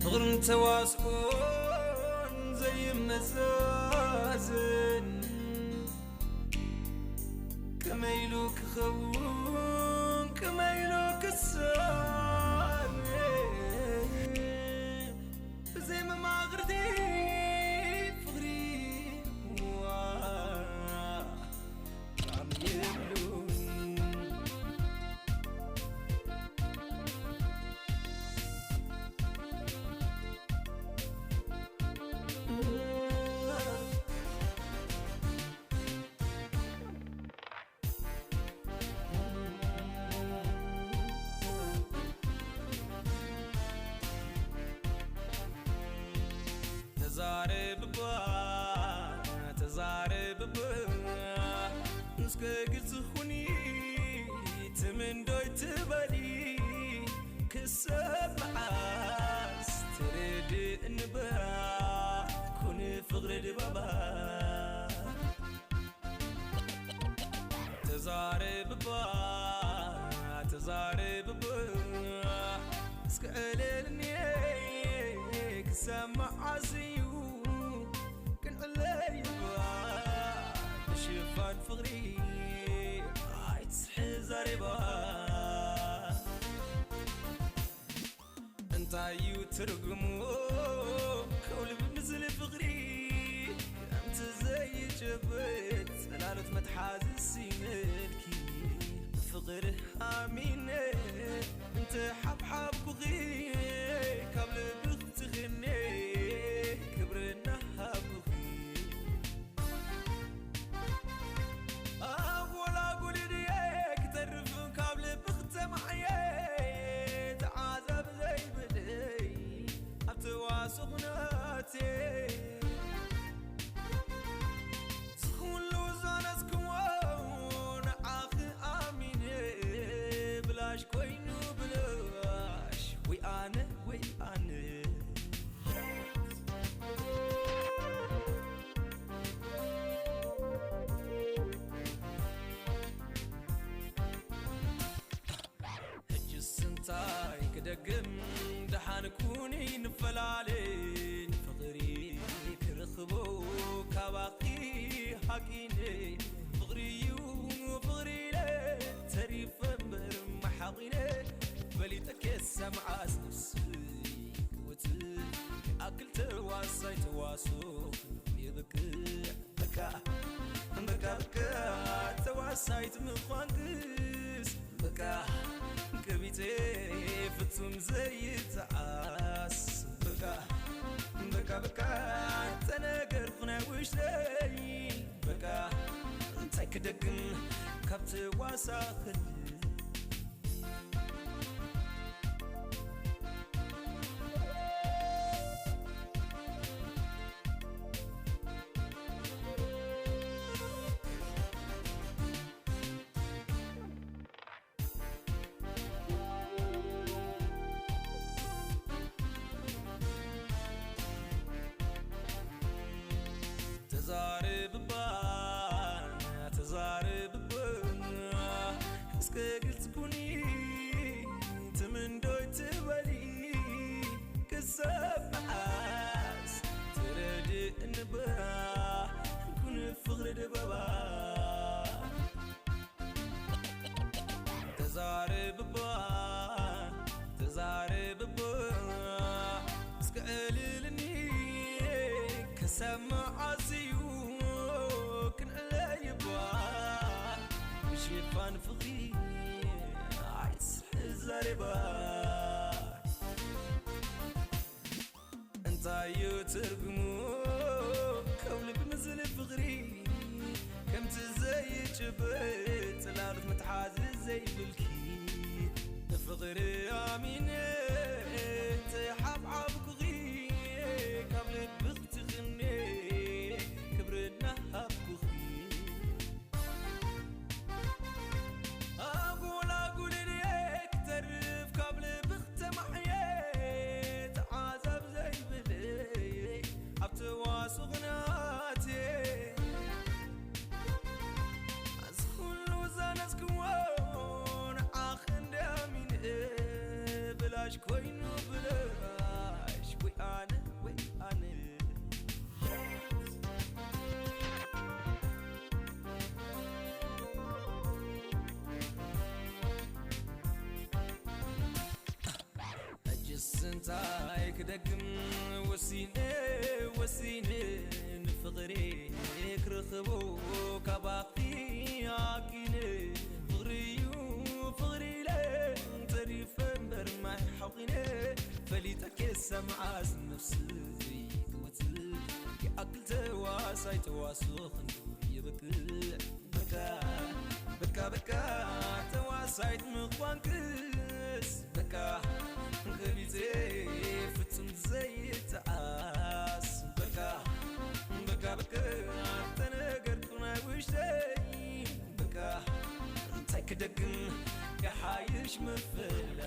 ፍቕርን ተዋስኦን ዘይመዛዘን፣ ከመይ ኢሉ ክኸውን፣ ከመይ ኢሉ ክሳነ፣ ብዘይ መማቕርቲ ፍቕሪ፣ ዋ፣ ጣዕሚ የብሉን። ተዛረብባ፣ ተዛረብባ፣ እስከ ግልጽ ኩኒ፣ ትምንዶይ ትበሊ፣ ክሳብ መዓስ ትርድእንባ፣ ኩኒ ፍቕሪ ድባባ። ተዛረብባ፣ ተዛረብባ፣ እስከ ዕለልኒ ክሳብ መዓስ እዩ ክንዕለይባ፣ ብሽፋን ፍቕሪ ኣይትስሕት ዛሬባ። እንታይ እዩ ትርጉሙ ከውልብ ምስል ፍቕሪ፣ ከምቲ ዘይጭብጥ ጽላሎት መትሓዚ ሲመልኪ፣ ፍቕሪ ኣሚነ እንተ ሓብሓብኩኺ፣ ካብ ልቢ ክትኽኔ ክብሪ እናሃብኩኺ። ኣጎላጉል ድየ ክተርፍ ካብ ልቢ ክተማዕየ፣ ተዓዛቢ ዘይብለይ ኣብ ተዋስኦ ኩነቴ። ዝኹሉ ዘነዝክዎ ንዓኺ ኣሚነ፣ ብላሽ ኮይኑ ብላሽ፣ ወይ ኣነ ወይ ኣነ። ሕጅስ እንታይ ክደግም፣ ደሓን ኩኒ ንፈላለ፣ ንፍቕሪ ክረኽቦ ካባኺ ሃቂነ። ፍቕሪ እዩ ፍቕሪ ኢለ ተሪፈ እምበር መሓቒነ፣ ፈሊጠ ክሰምዓስ ነፍሲ ክውት፣ ይኣክል ተዋሳይ ተዋስኦ ይብቅዕ። በቃ በቃ በቃ፣ ተዋሳይት ምዃንክስ በቃ፣ ከቢቴ ፍጹም ዘይተዓስ። በቃ በቃ በቃ፣ ተነገርኩ ናይ ውሽጠይ። በቃ እንታይ ክደግም ካብ ተዋሳኽል። ተዛረብባ፣ ተዛረብባ፣ እስከ ግልጽ ኩኒ፣ ትምንዶይ ትበሊ፣ ክሳብ መዓስ ትረድእንባ፣ ኩኒ ፍቕሪ ድበባ። ተዛረብባ፣ ተዛረብባ፣ እስከ ዕልልኒ፣ ክሳብ መዓስ እዩ ክንዕለይባ፣ ብሽፋን ፍቕሪ ኣይትስሕት ዛሬባ። እንታይ እዩ ትርጉሙ ከውልብ ምስል ፍቕሪ፣ ከምቲ ዘይጭበጥ ጽላሎት መትሓዚ ዘይብልኪ፣ ንፍቕሪ ኣሚነ እንተሓብሓብኩኺ፣ ካብ ልቢ ክትኽኔ ክብሪ እናሃብኩኺ። ኣጉላጉል ድየ ክተርፍ ካብ ልቢ ክተማሕየ፣ ተዓዛብ ዘይብለይ ኣብ ተዋስኦ ናትየ። እዚ ኩሉ ዘነዝክዎ ንዓኺ እንድየ ኣሚነ፣ ብላሽ ኮይኑ፣ ብላሽ እንታይ ክደግም ወሲነ ወሲነ ንፍቕሪ ክረኽቦ ካባኺ ኣኪነ ፍቕሪ እዩ ፍቕሪ ኢለ ተሪፈ እምበር ማይ ሓቒነ ፈሊጠኪ ሰምዓስ ነፍሲ ክወጽእ ይኣክል ተዋሳይ ተዋስኦ ክንዱ ይበቅዕ በቃ በቃ በቃ ተዋሳይት ምዃንክስ በቃ ከቢቴ ፍጹም ዘይተዓስ በቃ በቃ በቃ ተነገርኩ ናይ ውሽተይ በቃ እንታይ ክደግም ይሓይሽ ምፍላ